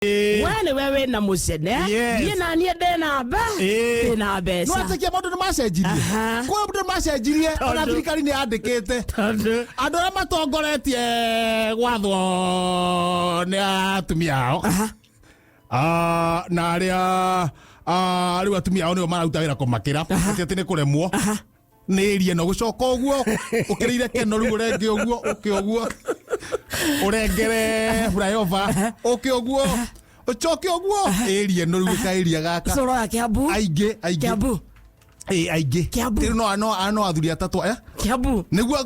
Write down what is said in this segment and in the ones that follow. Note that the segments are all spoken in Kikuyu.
We nĩwe wĩna mũcene. Yes. Niĩ na niĩ ndĩna mbe Ĩĩ. ndĩna mbeca. Nĩwetĩkia maũndũ nĩ macenjirie. Kwĩ maũndũ macenjirie ona Tondũ- thirikari nĩ yandĩkĩte Tondũ andũ arĩa matongoretie gwathwo nĩ atumia ao. Ah, na arĩa rĩu atumia ao nĩo mararuta wĩra kũmakĩra atĩ atĩ nĩ kũremwo nĩ ĩria ĩno gũcoka ũguo ũkĩrĩire keno rĩu ũrenge ũguo ũke ũguo ũrengere flyover ũke ũguo ũcoke ũguo ĩria ĩno rĩu ĩkaĩria gaka. Coro ya Kiambu. Aingĩ aingĩ. Kiambu. Ĩ, aingĩ. Kiambu. Rĩu no athuri atatũ Kiambu. Nĩguo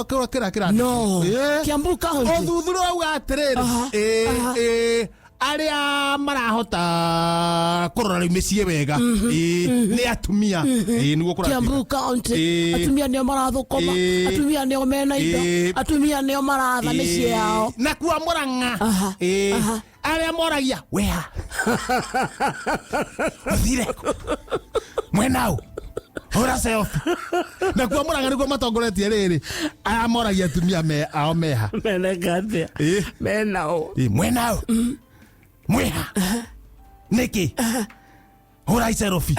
kĩra kĩra kĩra No. Kiambu County. Ũthuthuria wauga atĩrĩrĩ, ĩ, arĩa marahota kũrora rĩu mĩciĩ wega, ĩ, nĩ atumia. Ĩ, nĩguo kũratuĩka. Kiambu County. Atumia nĩo marathũkũma. Atumia nĩo mena indo. Atumia nĩo maratha mĩciĩ yao. Na kuo Murang'a, ĩ, arĩa moragia wea ũthire kũ? Mwenau hũra selfie. Na kuo Murang'a nĩkuo matongoretie rĩrĩ, aya moragia atumia me ao meha. Meneka atĩa? Menao. Ĩ, mwenau mwĩha nĩkĩ hũra selfie.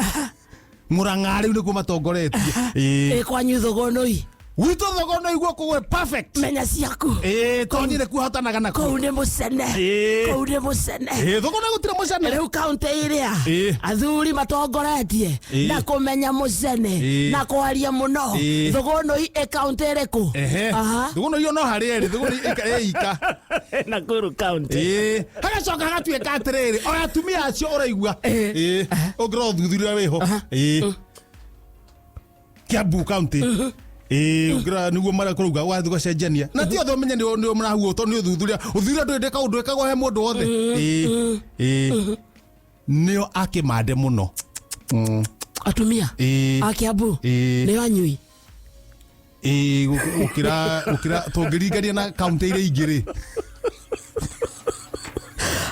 Murang'a rĩu nĩkuo matongoretie. Ĩ. Ĩ, kwanyu Thũgũnũi? Gwitũ Thũgũnũi guo kũgwe perfect. Menya ciaku. Ĩ, tondũ niĩ nĩkuo hotanaga nakuo. Kũu nĩ mũcene. Kũu nĩ mũcene. Ĩ, Thũgũnũi gũtirĩ mũcene. Rĩu kaunti ĩrĩa athuri matongoretie na kũmenya mũcene na kwaria mũno, Thũgũnũi ĩ kaunti ĩrĩkũ? Ehe. Thũgũnũi yo no harĩ ĩrĩ Thũgũnũi ĩika. Nakuru County. Ĩ, hagacoka hagatuĩka atĩrĩrĩ, o atumia acio ũraigua, ĩ, ũngĩrora ũthuthuria wĩho, ĩ, Kiambu County, ĩ, ũngĩrora nĩguo marakũrauga ũgathiĩ ũgacenjania na ti othe ũmenye nĩ nĩ mũrahuo tondũ nĩ ũthuthuria ũthuthuria ndũrĩ ndĩkagwo ndwĩkagwo he mũndũ wothe. Ĩ, ĩ, nĩo akĩmande mũno. Atumia a Kiambu nĩo anyui. Ĩ, gũkĩra gũkĩra tũngĩringania na kaunti iria ingĩ rĩ.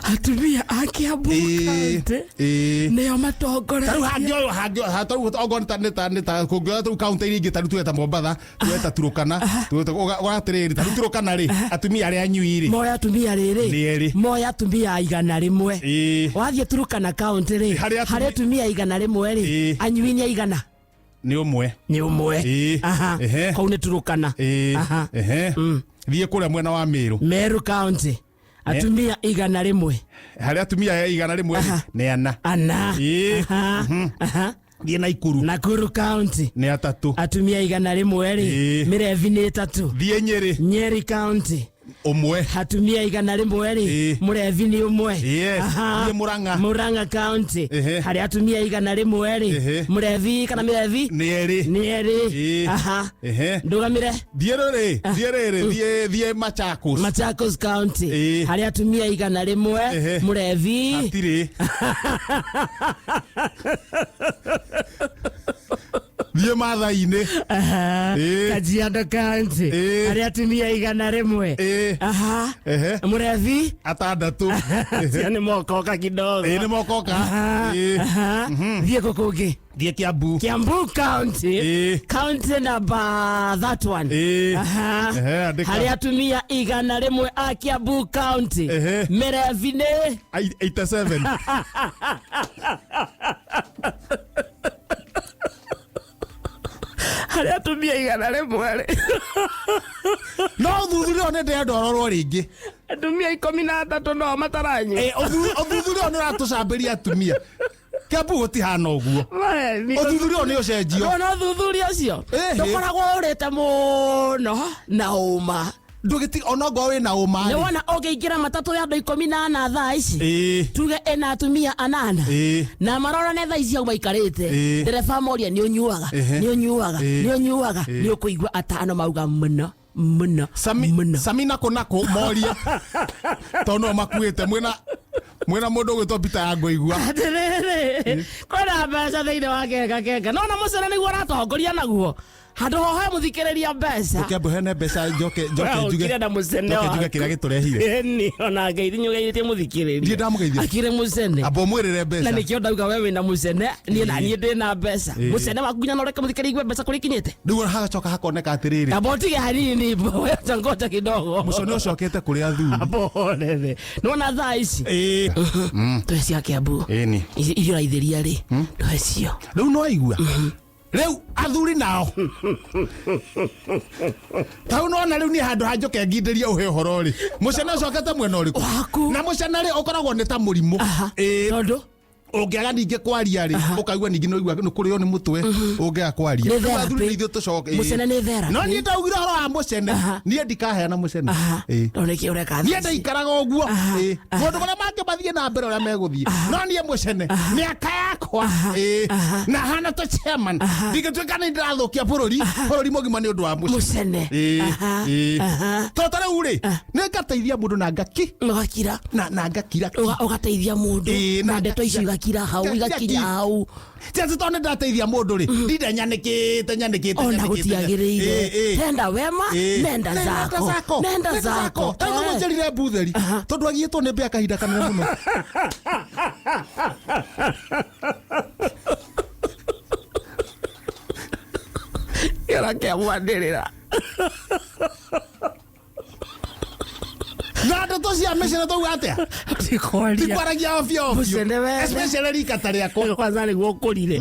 Atumia a Kiambu County nĩo Tarĩu matongoretie. Hangĩoywo hangĩoywo tarĩu okorwo nĩ ta kũngĩoya tarĩu kaunti iria ingĩ, tarĩu tuge ta Mombatha, tuge ta Turukana, tuge ta atĩrĩrĩ, tarĩu Turukana rĩ, atumia arĩa anyui rĩ Moya atumia rĩrĩ Nĩ erĩ. Moya atumia 100. Wathiĩ Turukana County rĩ, Harĩ harĩ atumia 100 rĩ, anyui nĩ aigana? Nĩ ũmwe. Nĩ ũmwe. Kũu nĩ Turukana. Ehe. Thiĩ kũrĩa mwena wa Meru. Meru County atumia 100. Harĩ atumia 100 rĩ, nĩ ana. Ana. Thiĩ Naikuru. Nakuru County. Nĩ atatũ. Atumia 100 rĩ, mĩrebi nĩ ĩtatũ. Thiĩ Nyĩrĩ. Nyeri County. Ũmwe. Atumia 100 rĩ, mũrebi nĩ ũmwe. Yes. Thiĩ Murang'a. Murang'a County. Harĩ atumia 100 rĩ, mũrebi kana mĩrebi nĩ erĩ. Nĩ erĩ. Ndũgamire. Thiĩ rĩrĩ, thiĩ rĩrĩ, thiĩ Machakos. Machakos County. Harĩ atumia 100, mũrebi hatirĩ. Thiĩ Mathai-inĩ. Kajiado County. Harĩ atumia 100. Mũrebi atandatũ. Cio nĩ mokoka kidogo. Ĩ, nĩ mokoka. Thiĩ kũ kũngĩ? Thiĩ Kiambu. Kiambu County. County number that one. Ehe, andĩka. Harĩ atumia 100 a Kiambu County, mĩrebi nĩ 87. Harĩ atumia 100 rĩ, No ũthuthuria ũyũ nĩ ndĩrenda ũrorwo rĩngĩ. Atumia 13 no mataranyua. Ĩ, ũthuthuria ũyũ nĩ ũratũcambĩria atumia. Kiambu gũtihana ũguo. Maheni. Ũthuthuria ũyũ nĩ ũcenjio. Ona ũthuthuria ũcio ndũkoragwo ũrĩte mũno na ũma. Ndũgĩti ona ngorwo wĩna ũma Nĩ rĩ. wona ũngĩingĩra matatũ ya andũ 14 thaa ici, tuge ĩna atumia anana, na marorane thaa ici hau maikarĩte, ndereba moria, "Nĩ ũnyuaga?" "Nĩ ũnyuaga?" "Nĩ ũnyuaga?" Nĩ ũkũigua atano mauga, "Mũno mũno Sami, mũno." Sami nako nako morie tondũ no makuĩte mwĩna mũndũ ũgwĩtwo Peter ya ngũigua. Atĩrĩrĩ, kwĩna mbeca thĩinĩ wa kenga kenga, no na mũcere nĩguo ũratongoria naguo. Handå hohe må thikä rä ria mbeca. Ũkĩamba ũheane mbeca, njoke njoke njuge Ũkire na mũcene njoke njuge waku. kĩrĩa gĩtũrehire. Ĩni, ona ngeithi nĩ ũgeithĩtie mũthikĩrĩria. Ndiĩ ndamũgeithia. Akĩrĩ mũcene. Amba ũmwĩrĩre mbeca. Na nĩkĩo ndauga we wĩna mũcene, niĩ na niĩ ndĩ na mbeca. Ĩĩ. Mũcene waku nginya no ũreke mũthikĩrĩria igue mbeca kũrĩa ikinyĩte. Rĩu hagacoka hakoneka atĩrĩrĩ, Amba ũtige hanini, wacha ngoja kidogo. Mũcene ũcokete kũrĩ athuri. Pole. Nĩwona thaa ici Ĩĩ. ndũhe cia Kiambu. Ĩni. Iria ũraithĩria rĩ, ndũhe cio. Rĩu no aigua rĩu athuri nao tau nona rĩu niĩ handũ hanjoke ngindĩrie ũhe ũhoro rĩ, mũcene ũcokete mwena ũrĩkũ? Waku. Na mũcene rĩ, ũkoragwo nĩ ta mũrimũ. Ĩĩ. Tondũ Ũngĩaga ningĩ kwaria rĩ, ũkaigua ningĩ nĩ ũigua nĩ kũrĩo nĩ mũtwe ũngĩaga kwaria. Nĩ Rĩu therapy. athuri nĩ ithuĩ tũcoke. Ĩĩ. Mũcene nĩ therapy. No niĩ ndaugire ũhoro wa mũcene, niĩ ndikaheana mũcene. Ĩĩ. Tondũ nĩkĩ ũreka Niĩ thaa ici? ndaikaraga ũguo. Ĩĩ. Maũndũ marĩa mangĩ mathiĩ na mbere ũrĩa megũthiĩ, no niĩ mũcene mĩaka yakwa. Ĩĩ. Na hana ta chairman ndingĩtuĩka nĩ ndĩrathũkia bũrũri mũgima nĩ ũndũ wa mũcene. Mũcene. Ĩĩ. Ĩĩ. Tondũ ta rĩu rĩ, nĩ ngateithia mũndũ na ngaki Ũgakira. na ngakira ki. Ũgateithia mũndũ Ĩĩ, na na ndeto icio igakira hau, Ngakira igakinya ki. hau. Ti atĩ tondũ nĩ ndateithia mũndũ rĩ, ndinde nyanĩkĩte nyanĩkĩte Ona nyanĩkĩte. gũtiagĩrĩire. Ĩĩ, ĩĩ. Tenda wema, Ĩĩ. nenda zako, nenda zako. Ta rĩu njĩrire mbutheri tondũ agiĩtwo nĩ mbĩa kahinda kanene mũno. Kĩora kĩamwanĩrĩra. Na ndeto cia mĩcene tauga atĩa? Tikwaria. Tikwaragia ovyo ovyo, Mũcene wene. especially rika ta rĩakwa. Kwanza nĩguo ũkũrire.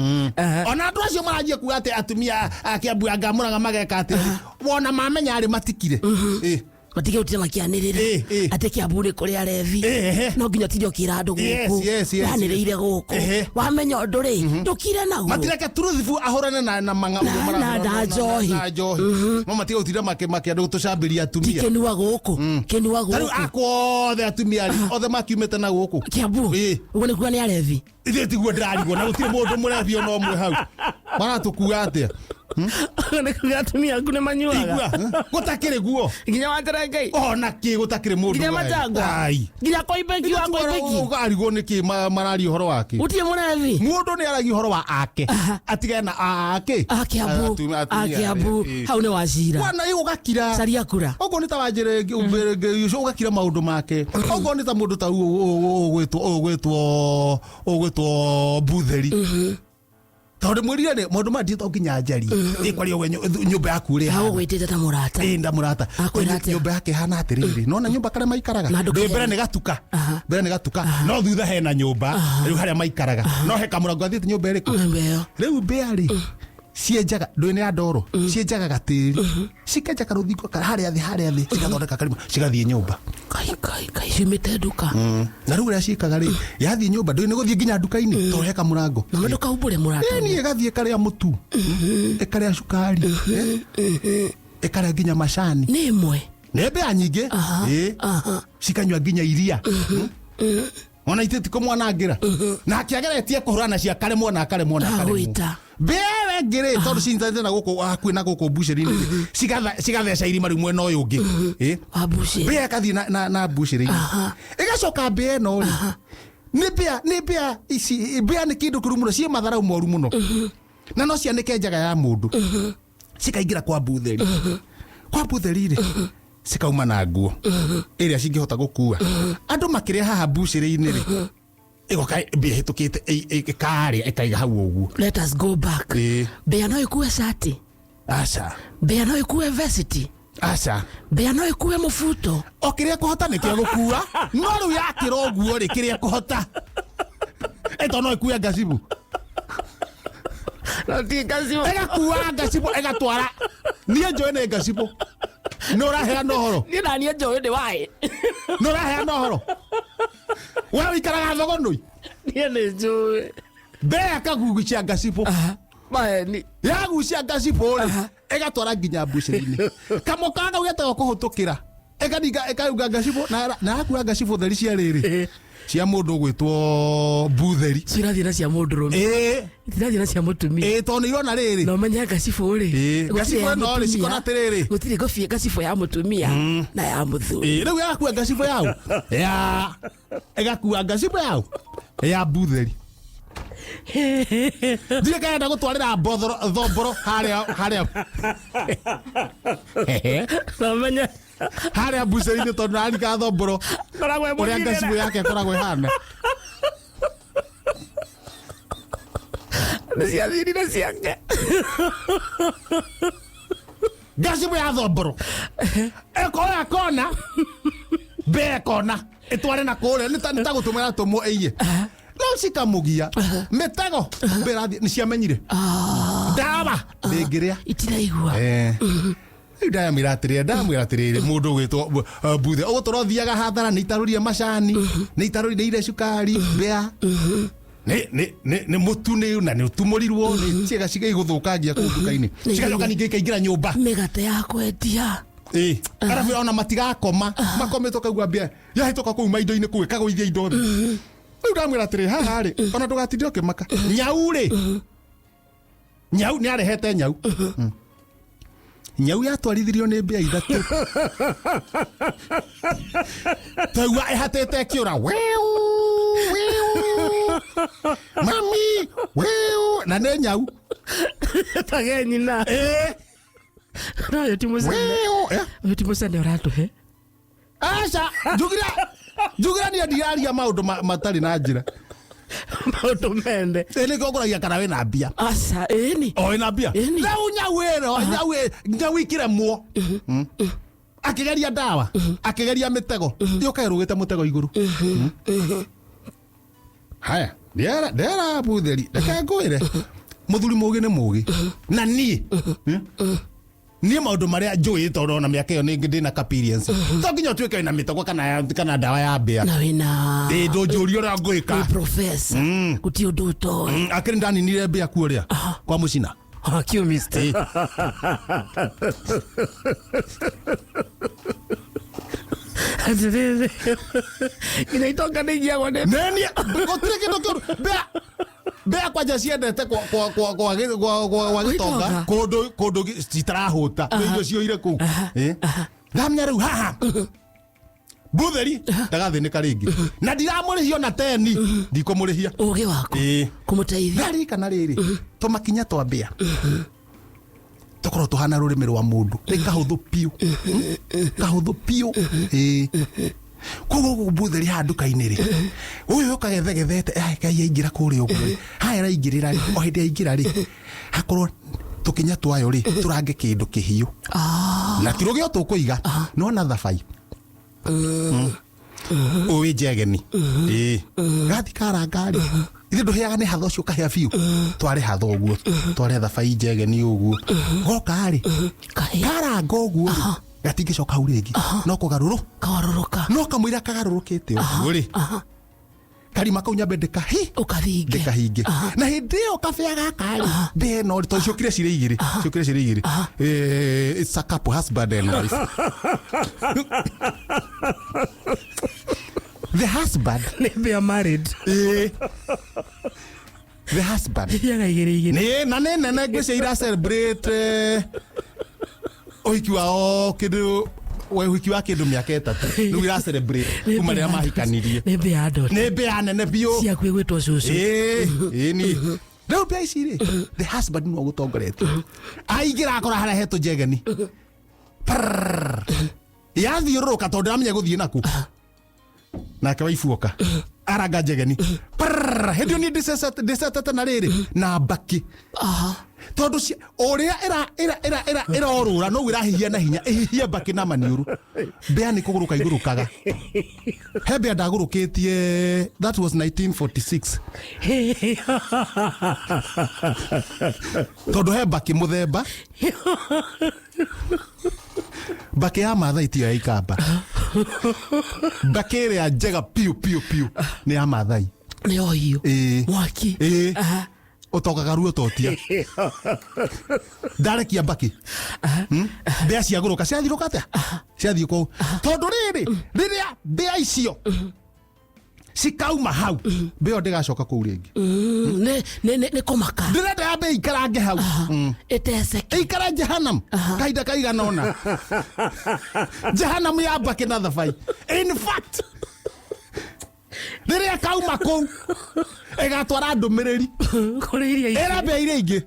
Ona andũ acio maranjia kuga atĩ atumia a Kiambu anga Mũrang'a mageka atĩ wona mamenya arĩ matikire. Ĩĩ. Matige gũtinda makĩanĩrĩra Ĩĩ, ĩĩ. atĩ Kiambu nĩ kũrĩ arevi. Ehe. No nginya ũtinde ũkĩra andũ Yes, gũkũ yes, wanĩrĩire gũkũ. Wamenya ũndũ rĩ, ndũkire naguo. Matireke truthful ahũrane na mang'a Na- ũguo na njohi. na njohi, no matige gũtinda makĩandũ gũtũcambĩria atumia. Ti kĩnua gũkũ, kĩnua Ta rĩu gũkũ. akwa othe atumia rĩ, othe makiumĩte na gũkũ Kiambu. Ĩĩ. Ũguo nĩ kuga nĩ arevi. Ithuĩ tiguo ndĩrarigwo, na gũtirĩ mũndũ mũrebi ona ũmwe hau maratũkua atĩa. Nĩ kuga atumia aku nĩ manyuaga. Igua gũtakĩrĩ guo. Nginya wanjĩra Ngai. Ona kĩ gũtakĩrĩ mũndũ Nginya ũraria. Machangwa. Ai. Nginya Koimbeki wa Koimbeki. Ũkarigwo nĩ kĩ mararia ũhoro wake. Gũtirĩ mũrevi. Mũndũ nĩ aragia ũhoro wa ake atigane na ake. A Kiambu. A Kiambu hau nĩ wacira. Wana ĩ ũgakira. Caria kura. Okorwo nĩ ta wanjĩrĩ ũgakira maũndũ make, okorwo nĩ ta mũndũ ta ũgwĩtwo ũgwĩtwo mbutheri, tondũ mwĩrire rĩ, maũndũ maya to nginya njarie ĩkwaria ũguo nyũmba yaku ũrĩa ĩhana. Agũgwĩtĩte ta mũrata. Ĩ, ndamũrata. Akwĩra atĩa? Nyũmba yake ĩhana atĩrĩrĩ, nona nyũmba karĩa maikaraga. Na Ndĩ ndũkaheane. mbere nĩ gatuka, mbere nĩ gatuka, no thutha hena nyũmba rĩu harĩa maikaraga, no he kamũrango athiĩte nyũmba ĩrĩkũ. Nyũmba ĩyo. Rĩu mbĩa rĩ, cienjaga ndũĩ nĩ ya ndoro, cienjaga gatĩri, cikenja karũthingo harĩa thĩ, harĩa thĩ cigathondeka karima, cigathiĩ nyũmba. Kai kai kai, ciumĩte nduka. Na rĩu ũrĩa ciĩkaga rĩ, yathiĩ nyũmba ndũĩ nĩ gũthiĩ nginya nduka-inĩ tondũ he kamũrango. Na ndũkahumbũre mũrata. Ĩni, ĩgathiĩ ĩkarĩa mũtu, ĩkarĩa cukari, ĩkarĩa nginya macani. Nĩ ĩmwe. Nĩ mbĩa nyingĩ. Ĩ. Cikanyua nginya iria, ona itĩ tikũmwanangĩra nake ageretie kũhũrana cia akaremwo na akaremwo na akaremwo. Agwĩta. Mbĩa ĩyo ĩngĩ rĩ, tondũ cinyitanĩte na gũkũ hakuhĩ na gũkũ mbucĩrĩ-inĩ rĩ, cigatheca irima rĩu mwena ũyũ ũngĩ. Ĩ. Wa mbucĩrĩ. Mbĩa ĩgathiĩ na mbucĩrĩ-inĩ, ĩgacoka mbĩa ĩno rĩ, nĩ mbĩa ici, mbĩa nĩ kĩndũ kĩũru mũno, ciĩ matharau moru mũno, na no cianĩke njaga ya mũndũ. Cikaingĩra kwa mbutheri, kwa mbutheri rĩ, cikauma na nguo ĩrĩa cingĩhota gũkua andũ makĩrĩa haha mbucĩrĩ-inĩ rĩ, ĩgoka mbĩa ĩhĩtũkĩte ĩkarĩa ĩkaiga hau ũguo. Let us go back. Ĩĩ. Mbĩa no ĩkue cati? Aca. Mbĩa no ĩkue vesti? Aca. Mbĩa no ĩkue mũbuto? O kĩrĩa kũhota nĩkĩo gũkua, no rĩu yakĩra ũguo rĩ, kĩrĩa kũhota ĩto no ĩkue ngacibu. No ti ngacibũ. Ĩgakua ngacibũ ĩgatwara. Niĩ njũĩ nĩ ngacibũ, nĩ ũraheana ũhoro. Niĩ naniĩ njũĩ ndĩ waĩ. Nĩ ũraheana ũhoro, we ũikaraga thogonũi. Niĩ nĩ njũĩ. Mbea ĩkagucia ngacibũ. Maheni. Yagucia ngacibũ rĩ, ĩgatwara nginya mbucĩrĩ-inĩ kamũkawa kau getagwo kũhũtũkĩra, ĩkaringa ĩkauga ngacibũ na yakua ngacibũ theri cia rĩrĩ cia mũndũ ũgwĩtwo mbutheri. Cirathiĩ na cia mũndũrũme. Ĩĩ. Itirathiĩ na cia mũtumia. Ĩĩ, tondũ nĩ irona rĩrĩ. Na ũmenye ngacibũ rĩ, Ĩĩ, gũtirĩ ngacibũ ya ĩno rĩ, mũtumia, cikona atĩrĩrĩ. Gũtirĩ ngacibũ ya mũtumia na ya mũthuri. Ĩĩ, rĩu yagakua ngacibũ yao ya ĩgakua ngacibũ yao ya mbutheri. Ndirĩ karenda gũtwarĩra thomboro harĩa harĩa Namenye harĩa mbucĩrĩ-inĩ tondũ narika thomboro koragwo ĩ ũrĩa mũthirĩre. ngacibũ yake ĩkoragwo ĩhana. Nĩ ciathirire ciake. Ngacibũ ya thomboro ĩkoya kona mbĩa ĩkona ĩtware na kũrĩa nĩ ta gũtũmĩra tũmwo ĩiye no cikamũgia mĩtego mbĩa ĩrathiĩ nĩ ciamenyire ndawa ndĩngĩrĩa. Itiraigua. Rĩu ndamwĩra atĩrĩrĩ, ndamwĩra atĩrĩrĩ, mũndũ ũgwĩtwo Mbuthe ũgũtũra ũthiaga hathara, nĩ itarũrie macani, nĩ itarũrire cukari, mbĩa nĩ mũtu nĩ na nĩ ũtumũrirwo nĩ ciĩga ciga igũthũkangia kũu nduka-inĩ, cigacoka ningĩ ikaingĩra nyũmba. Mĩgate ya kwendia. Ĩ arabu ona matigakoma makometwo kaigua mbĩa yahĩtũka kũu maindo-inĩ kũu ĩkagũithia indo thĩ. Rĩu ndamwĩra atĩrĩ, haha rĩ, ona ndũgatinde ũkĩmaka nyau rĩ, nyau nĩ arehete nyau. Nyau yatwarithirio nĩ mbĩa ithatũ, taigua ĩhatĩte ĩkĩũra, wiu wiu mami wiu, na nĩ nyau. Tage nyina. Ĩ. No ũyũ ti mũcene. Wiu. Ũyũ ti mũcene ũratũhe. Aca, njugira njugira niĩ ndiraria maũndũ matarĩ na njĩra. Maũndũ mende. Ĩ nĩkĩo ngũragia kana wĩna mbia. Aca, ĩni. O wĩna mbia. Ĩni. Rĩu nyau ĩno nyau ikĩremwo akĩgeria ndawa, akĩgeria mĩtego, yũka ĩrũgĩte mũtego igũrũ. Haya, ndera butheri, reke ngwĩre, mũthuri mũgĩ nĩ mũgĩ na niĩ niĩ maũndũ marĩa njũĩ, tondũ ona mĩaka ĩyo nĩ ndĩna experience, to nginya ũtuĩke wĩna mĩtego kana ndawa ya mbĩa. Na wĩna. Ĩ ndũnjũrie ũrĩa ngwĩka. Wĩ professor. Gũtirĩ ũndũ ũtoĩ. Akĩrĩ ndaninire mbĩa kuo rĩa kwa mũcina. Chemist. Ĩ. Atĩrĩrĩ. Nginya itonga nĩ igiagwo nĩ. Nenie gũtirĩ kĩndũ kĩũru, mbĩa mbĩa kwanja ciendete kwa gĩtonga. Gĩtonga. Kũndũ citarahũta nĩ irio ciũire kũu. Ĩ. Ndamenya rĩu haha mbutheri ndagathĩnĩka rĩngĩ na ndiramũrĩhia ona teni, ndikũmũrĩhia. Ũgĩ waku. Ĩ. Kũmũteithia. Ndarikana rĩrĩ tũmakinya twa mbĩa tũkorwo tũhana rũrĩmĩ rwa mũndũ, nĩ kahũthũ piũ, kahũthũ piũ. Ĩ koguo gũkũ mbutheri haha nduka-inĩ rĩ, ũyũ ũkagethegethete ngai aingĩra kũrĩa ũguo rĩ, haha ĩraingĩrĩra rĩ, o hĩndĩ aingĩra rĩ, hakorwo tũkinya twayo rĩ tũrange kĩndũ kĩhiũ na ti rũgĩo tũkũiga no na thabai ũĩ njegeni ĩ gathi karanga rĩ, ithe ndũhĩaga nĩ hatha ũcio ũkahĩa biũ, tware hatha ũguo, tware thabai njegeni ũguo, goka rĩ Kahĩa. karanga ũguo rĩ, gatingĩcoka hau rĩngĩ no kũgarũrũ Kagarũrũka. No kamũira kagarũrũkĩte ũguo rĩ, karima kau nyambe ndĩkahi Ũkahinge. Ndĩkahinge, na hĩndĩ ĩyo kabĩa gaka rĩ, mbĩa ĩno rĩ, tondũ ciũkire cirĩ igĩrĩ, ciũkire cirĩ igĩrĩ. It's a couple, husband and wife. The husband Nĩ mbĩa married. The husband Ithiaga igĩrĩ igĩrĩ. Nĩ na nĩ nene ngwĩcia ira celebrate ũhiki wao kĩndũ ũhiki wa kĩndũ mĩaka 3 rĩu ira celebrate kuma rĩrĩa mahikanirie. Nĩ mbĩa ndota. Nĩ mbĩa nene biũ. Ciaku ĩgwĩtwo cũcũ. Ĩ ni rĩu mbĩa ici rĩ, the husband nĩwe ũgũtongoretie, aingĩra akora harĩa hetũ njegeni. Prrrr. Yathiũrũrũka tondũ ndĩramenya gũthiĩ naku, nake waibuoka aranga njegeni. Prrrr. Hĩndĩ ĩyo niĩ ndĩcetete na rĩrĩ na mbakĩ tondũ ũrĩa ĩrorũra noguo ĩrahihia na hinya, ĩhihie mbakĩ na maniũrũ. Mbĩa nĩ kũgũrũka igũrũkaga, he mbĩa ndagũrũkĩtie, that was 1946, tondũ he mbakĩ mũthemba mbakĩ ya Mathai tiyo ya Ikamba, mbakĩ ĩrĩa njega piũ piũ piũ nĩ ya Mathai. Nĩ ohiũ. Ĩ. Mwaki. Ĩ ũtokaga ruo totia ndarekia mbakĩ. Mbĩa ciagũrũka ciathirũka atĩa ciathiĩ kũu, tondũ rĩrĩ rĩrĩa mbĩa icio cikauma hau, mbĩa ĩyo ndĩgacoka kũu rĩngĩ. Nĩ kũmaka. Ndĩrenda yambe ĩikarange hau. Ĩteceke. Ĩikara jehanam kahinda kaigana ũna, jehanamu ya mbakĩ na thabai. In fact, Rĩrĩa kauma kũu ĩgatwara ndũmĩrĩri Kũrĩ iria ingĩ. Ĩra mbĩa iria ingĩ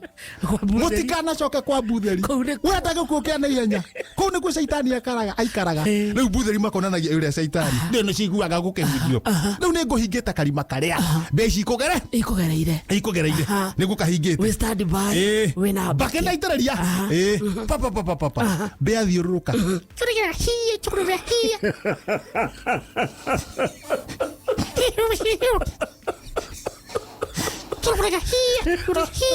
Kwa Butheri. Mũtikanacoke kwa Butheri. Kũu nĩ- Wenda gĩkuũ kĩa naihenya, kũu nĩkuo caitani akaraga aikaraga. Ĩĩ. Rĩu Butheri makonanagia ũrĩa caitani rĩu nĩ ciguaga gũkĩhunjio. Rĩu nĩ ngũhingĩte karima karĩa mbĩa ici ikũgere Ikũgereire. Ikũgereire. Aha. Nĩ gũkahingĩte. We stand by. Ĩĩ. Wĩna mbakĩ ndaitĩrĩria. Ĩĩ. Pa, pa, pa, pa, pa, pa. Mbĩa thiũrũrũka. Churugĩra hiĩ, churugĩra hiĩ. Churugĩra hiĩ, churugĩra hiĩ.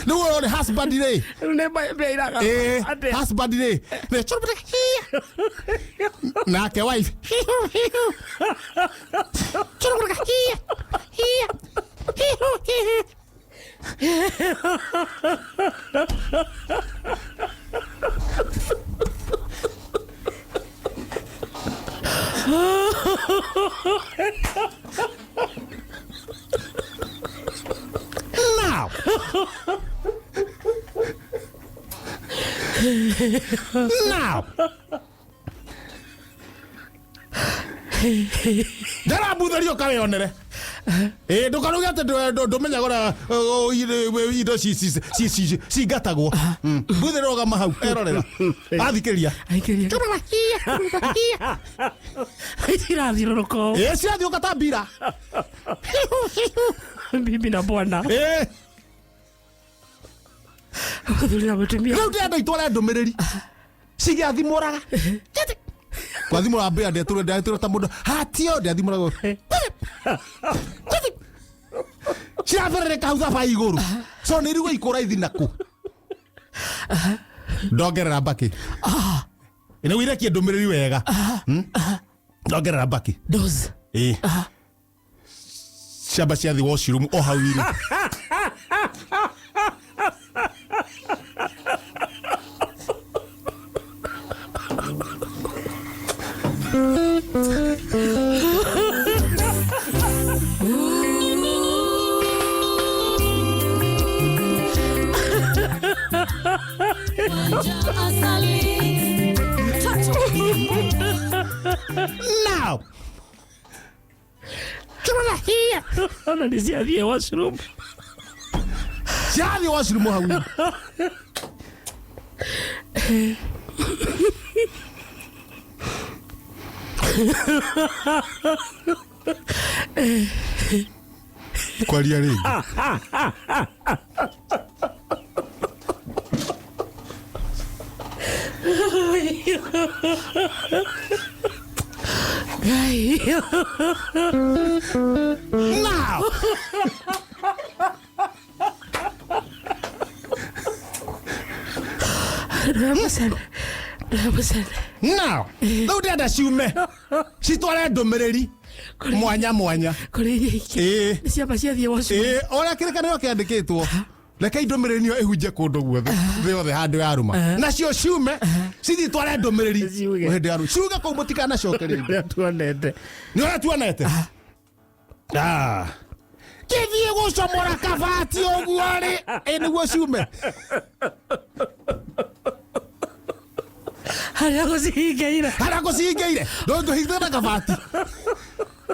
Rĩu ũyũ nĩ husband rĩ. Rĩu nĩ mbĩa iraga. Ĩĩ, Atĩa? husband rĩ nĩ churugĩra hiĩ. Nake wife churugĩra hiĩ, hiĩ, hiĩ. Now. Now. Ndarabutherio kawĩonere. Ĩ ndũkaruge atĩ ndũmenyaga ũrĩa indo cingatagwo. Butheri rũgama hau erorera athikĩria. Aikĩria. Irathiũrũrũka ũũ. Ĩ cirathiũka ta mbira. Bibi na bwana. Ĩ Mũthuri na mũtumia. Rĩu ndĩrenda itware ndũmĩrĩri cigĩathimũraga gwathimũra mbĩa ndetũre ndetũre ta mũndũ hatio ndĩathimũraga ciratherereka hau thaba igũrũ, so nĩ irigwo ikũra ithi naku ndongerera mbakĩ nĩguo irekie ndũmĩrĩri wega. Ndongerera mbakĩ. Dose. Ĩ ciamba ciathi washroom o hau irĩ. Asali. Now. Ona nĩ ciathiĩ washroom. Ciathiĩ washroom hau irĩ. Kwaria rĩngĩ. Ngai. Now. Ndũramũcene. Ndũramũcene. Now. Rĩu ndĩrenda ciume citware ndũmĩrĩri mwanya mwanya. Kũrĩ iria ingĩ. Ĩĩ. Nĩ ciamba ciathiĩ washroom. Ĩĩ, ũrĩa kĩrĩkanĩro kĩandĩkĩtwo, reke ndũmĩrĩri nĩyo ĩhunje kũndũ guothe thĩ yothe handũ yarũma, nacio ciume cithiĩ tware ndũmĩrĩri. Ciuge. Hĩndĩ yarũma ciuge kũu mũtikanacoke rĩngĩ. Ũrĩa tuonete. Nĩ ũrĩa tuonete. Ah. Kĩthiĩ gũcomora kabati ũguo rĩ, ĩ nĩguo ciume. Harĩa gũcihingĩire. Harĩa ngũcihingĩire ndũngĩhingĩra na kabati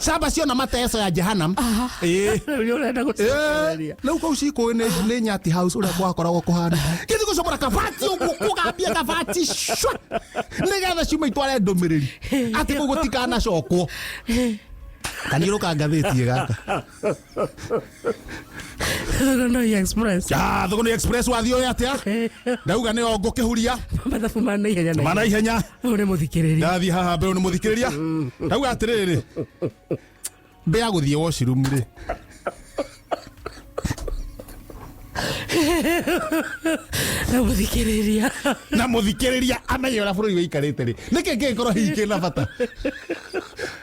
camba ciona mateso ya Jehanam. Ĩĩ. Rĩu nĩ ũrenda Ĩĩ, gũcicokereria. rĩu kũu cikũĩ nĩ Nyati House ũrĩa gwakoragwo kũhana kĩthi gũcomora kabati ũguo kũgambia kabati cwa nĩgetha ciume itware ndũmĩrĩri atĩ kũu gũtikanacokwo. Kaniũrũka ngathĩti gaka. Thũgũnoi Express. Ah, Thũgũnĩ Express wathiĩ ũyũ atĩa ndauga nĩyo ngũkĩhuria. Mathabu ma naihenya na Ma naihenya. Ũyũ nĩ mũthikĩrĩria. Ndathiĩ haha mbere nĩ mũthikĩrĩria ndauga atĩrĩrĩ, mbĩa gũthiĩ washroom rĩ. Na mũthikĩrĩria. Na mũthikĩrĩria amenye ũrĩa bũrũri wĩikarĩte rĩ, nĩkĩ kĩngĩkorwo hihi kĩna bata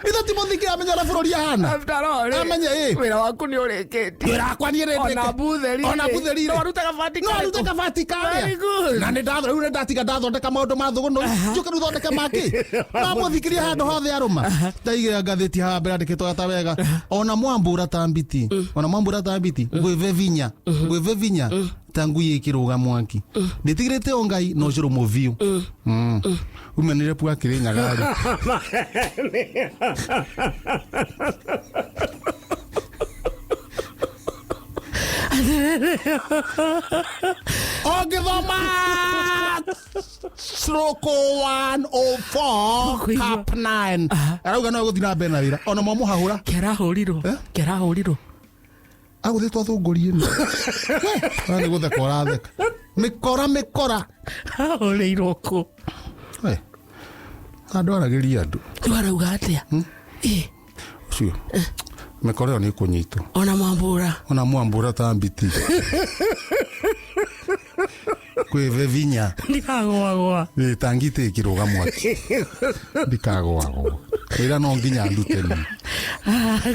ithe ti mũthikĩrĩria amenye ũrĩa bũrũri ahana? After all, rĩ, Amenye, ĩ. wĩra waku nĩ ũrĩkĩtie. Wĩra wakwa niĩ rĩ Ona butheri ona rĩ. butheri rĩ. No arute kabati No arute karĩkũ? kabati karĩa. Very good. Na nĩ rĩu nĩ ndatiga ndathondeka maũndũ ma thũgũnũ njũke rĩu thondeke makĩ ma mũthikĩria handũ hothe arũma ndaigĩra ngathĩti haha mbere andĩkĩtwo ta wega ona mwambũra ta mbiti, ona mwambũra ta mbiti ngwĩve vinya, ngwĩve vinya. Ta ngui ĩkĩrũga mwaki ndĩtigĩrĩte o Ngai no ũcio rũmũ biũ. Umenire pua Kĩrĩnyaga rĩ. Ũngĩthoma stroke 104 Ũkũigua. cap 9 arauga no gũthiĩ na mbere na wĩra ona mwamũhahũra. Kĩarahũrirwo. Eh? Kĩarahũrirwo. Agũthĩtwo thũngũri ĩno we nĩ gũtheka ũratheka mĩkora mĩkora. Ahũrĩirwo kũ? We, andũ aragĩria andũ. Rĩu arauga atĩa? Ĩ, Ũcio mĩkora ĩyo nĩ ĩkũnyitwo. Ona mwambũra. Ona mwambũra ta mbiti kwĩve vinya. Ndigagũagũa. Ĩ, ta ngitĩ ĩkĩrũga mwaki ndikagũagũa wĩra no nginya ndute niĩ.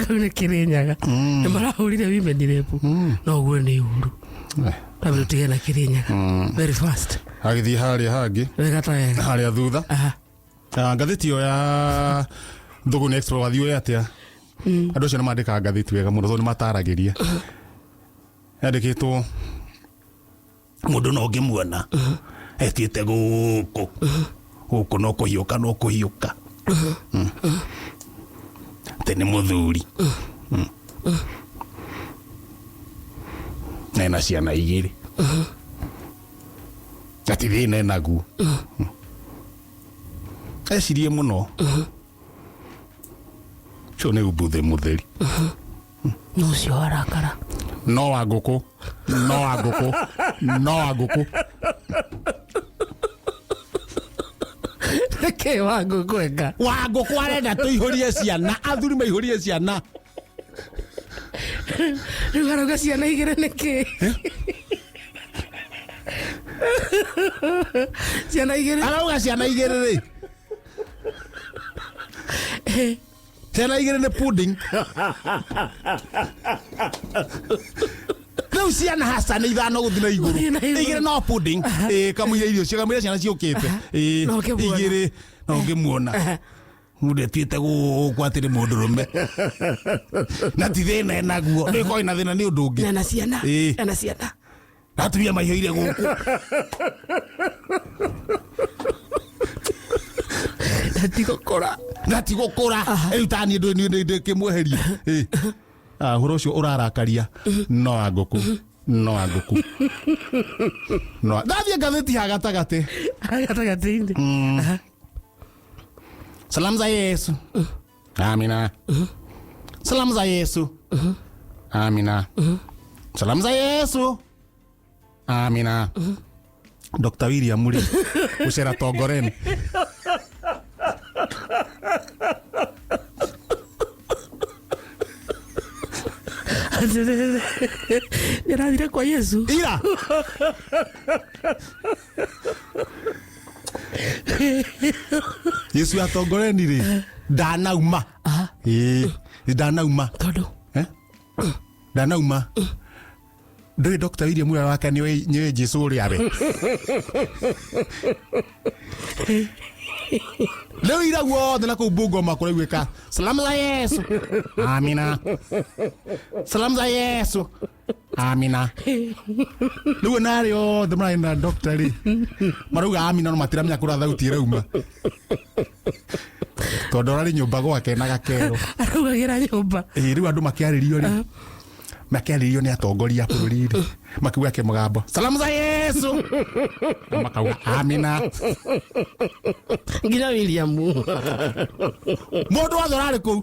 Kau nĩ Kĩrĩnyaga nĩ marahũrire women rep, no ũguo nĩ ũru. Eh, Twambe tũtige na Kĩrĩnyaga very fast. Agĩthiĩ harĩa hangĩ. Wega ta wega. Harĩa thutha. Ah, ngathĩti ĩyo ya Thũgũnĩ Express wathiĩ ũĩ atĩa andũ acio nĩ mandĩkaga ngathĩti wega mũno tondũ nĩ mataragĩria yandĩkĩtwo mũndũ no ũngĩmuona etiĩte gũkũ gũkũ no kũhiũka no kũhiũka atĩ nĩ mũthuri na ena ciana igĩrĩ ati thĩna enaguo ecirie mũno ũcio nĩ umbuthĩ mũtheri. No ũcio warakara. No wa ngũkũ no wa ngũkũ no wa ngũkũ. Nĩkĩ wa ngũkũ eka? Wa ngũkũ arenda tũihũrie ciana, athuri maihũrie ciana. Rĩu arauga ciana igĩrĩ nĩkĩ? Ciana igĩrĩ. Arauga ciana igĩrĩ rĩ, ciana igĩrĩ nĩ pudding. Rĩu ciana haca nĩ ithano gũthiĩ na igũrũ. Gũthiĩ na igũrũ. Igĩrĩ no pudding. Ĩ, kamũira irio cio kamũira ciana ciũkĩte. Ĩ, No ũkĩmuona. igĩrĩ no ũngĩmuona mũndũ etuĩte gũkũ atĩ nĩ mũndũ rũme na ti thĩna enaguo nĩ korwo ina thĩna nĩ ũndũ ũngĩ. Ena ciana. Ĩ. Ena ciana. Atumia maihũire gũkũ. Ndatigũkũra. Na ti gũkũra rĩu ta niĩ ndĩkĩmweheria ũhoro ũcio ũrarakaria no wa ngũkũ no wa ngũkũ no ndathiĩ ngathĩti ha gatagatĩ. Gatagatĩ-inĩ. Salamu za Yesu, amina. Salamu za Yesu, amina. Salamu za Yesu, amina. Dr William rĩ gũcera Tongoreni. Atĩrĩrĩ, nĩarathire kwa Yesu. Ira Yesu ya Tongoreni rĩ ndanauma. Ĩĩ, ndanauma. Tondũ Eh? Ndanauma ndũĩ Dr William ũrĩa wake nĩoĩ nĩoĩ Jesu ũrĩa we rĩu ira guothe na kũu Bungoma kũraiguĩka salamu za Yesu, amina, salamu za Yesu, amina. Rĩu ona arĩa othe mararĩ na doctor rĩ marauga amina no matiramenya kũrĩa thauti ĩrauma tondũ ararĩ nyũmba gwake na gakero. Araugagĩra nyũmba. Ĩ, rĩu andũ makĩarĩrio rĩ makĩarĩrio nĩ atongoria a bũrũri rĩ makiuga kĩmũgambo salamu za Yesu na makauga amina. Nginya William. Mũndũ wothe ũrarĩ kũu.